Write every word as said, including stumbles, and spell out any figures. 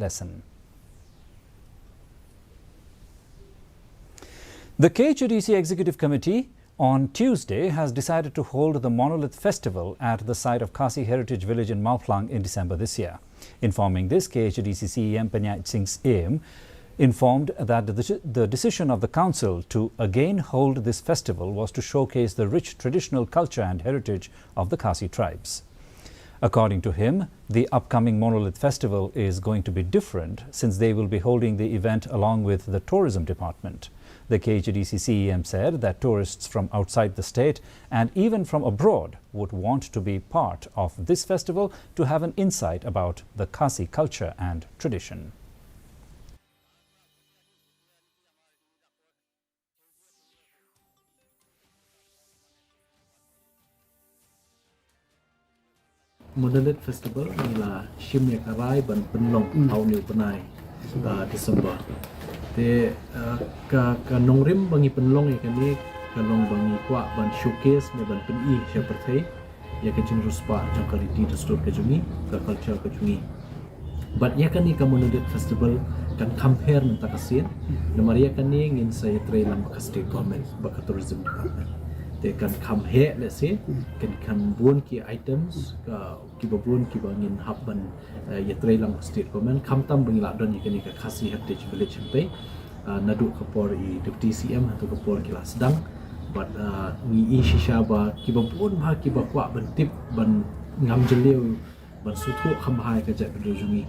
lesson. The K H A D C Executive Committee on Tuesday has decided to hold the Monolith Festival at the site of Khasi Heritage Village in Mawphlang in December this year. Informing this, K H A D C C E M Panyaid Singh Syiem informed that the, the decision of the council to again hold this festival was to showcase the rich traditional culture and heritage of the Khasi tribes. According to him, the upcoming Monolith Festival is going to be different since they will be holding the event along with the tourism department. The K H A D C C E M said that tourists from outside the state and even from abroad would want to be part of this festival to have an insight about the Khasi culture and tradition. Monolith Festival ngi la shim ïa ka rai ban pynlong ha une u bnai, ah, December. Te, ah, ka, ka nongrim ba ngi pynlong ïa kane ka long ba ngi kwah ban showcase ne ban pyni sha pyrthei ïa ka jingriewspah jong ka riti dustur ka jong ngi, ka culture ka jong ngi. Bad ïa kane ka Monolith Festival kan kham pher mynta ka sien. Namar ïa kane ngin sa ïatrei lang bad ka state government bad ka tourism department. Te kan kham heh lehse, kan kham bun ki items ka, kiba bun kiba ngin hap ban, eh, ïatrei lang bad state government, khamtam ba ngi la don ïa kane ka Khasi Heritage Village hangtei. Ah, naduh ka por i Deputy C M haduh ka por ki la sdang. Bad, ah, ngi i shisha ba kiba bun bha kiba kwah ban tip ban ngam jylliew ban sngewthuh kham bha ïa ka jaitbynriew jong ngi.